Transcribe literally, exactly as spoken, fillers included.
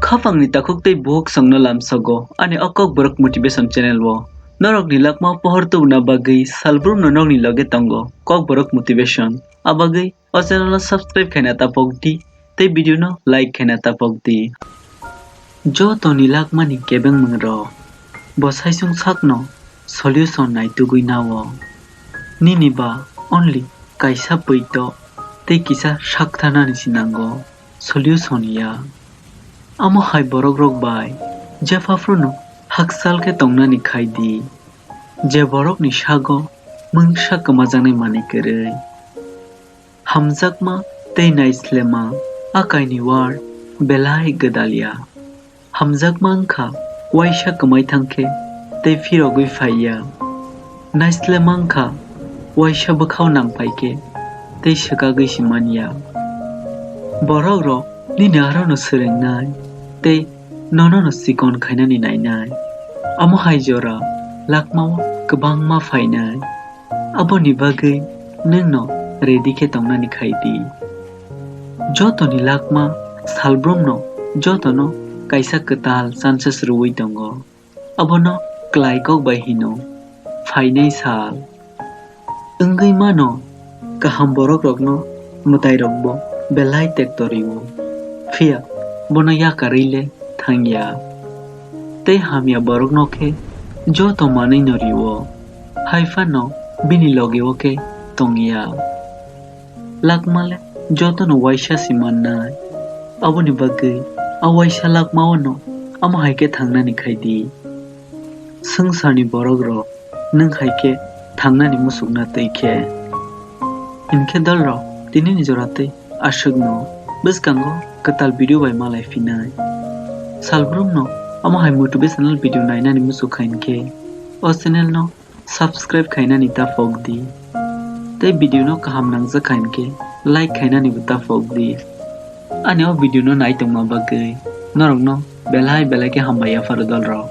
Khapangni takhuk tei buhuk songno lamsogo ani o Kokborok Motivation channel o. Norokni lakma pohor tubuna bagwi salbrumno nokni loge tongo Kokborok Motivation. Abagwi o channel no subscribe khaina tapok di tei video no like khaina tapok di. Jotoni lakmani kebengmung rok bo saisung sakno solution naitugwi nao. Nini ba only kaisa pwito tei kisa saktharnani sinango solution ya. Amo hai borok rok bai jephaphruno hakchal khe tongnani khai di, je borokni sago mungsa kwmajaknai manwi kwrwi. Hamjakma tei naislema a kaini word belai gwdal ya. Hamjakma wngkha waisa kwmai thang khe tei phirogwi phai ya. Naislema wngkha waisa bwkhao nang phai khe tei swkagwi se man ya. Borok rok nini arono swrwngnai tei nono no chikon khainani nainai. Amo hai jora lakmao kwbangma phainai. Aboni bagwi nwngno ready khe tongnani khai di. Jotoni lakma salbrumno jotono kaisa kwtal chances rwui tongo. Abono kwlai kok bai hino phainai sal. Wngwi mano, kaham borok rokno mwtai rokbo belai tekto rwo, phiya bono yakarwi le thangya. Tei hamya borokno khe joto manwino rwo, hai phano bini logeo khe tongya. Lakma le jotono waisa se mannai, aboni bagwi a waisa lakmao no amo hai khe thangnani khai di. Swngcharni borok rok nwng hai khe thangnani muchukna twi khe. Hinkhe dol rok, tinini jora tei aswkno bwskango kwtal video bai malai phinai. Salbrumno amo hai motivational video nainani muchuk kha hinkhe o channel no subscribe khainani ta phok di. Tei video no kaham nangjak kha hinkhe like khainani bo ta phok di. Ani o video no naitongma bagwi norokno belai belai khe hambai yapharo dol rok.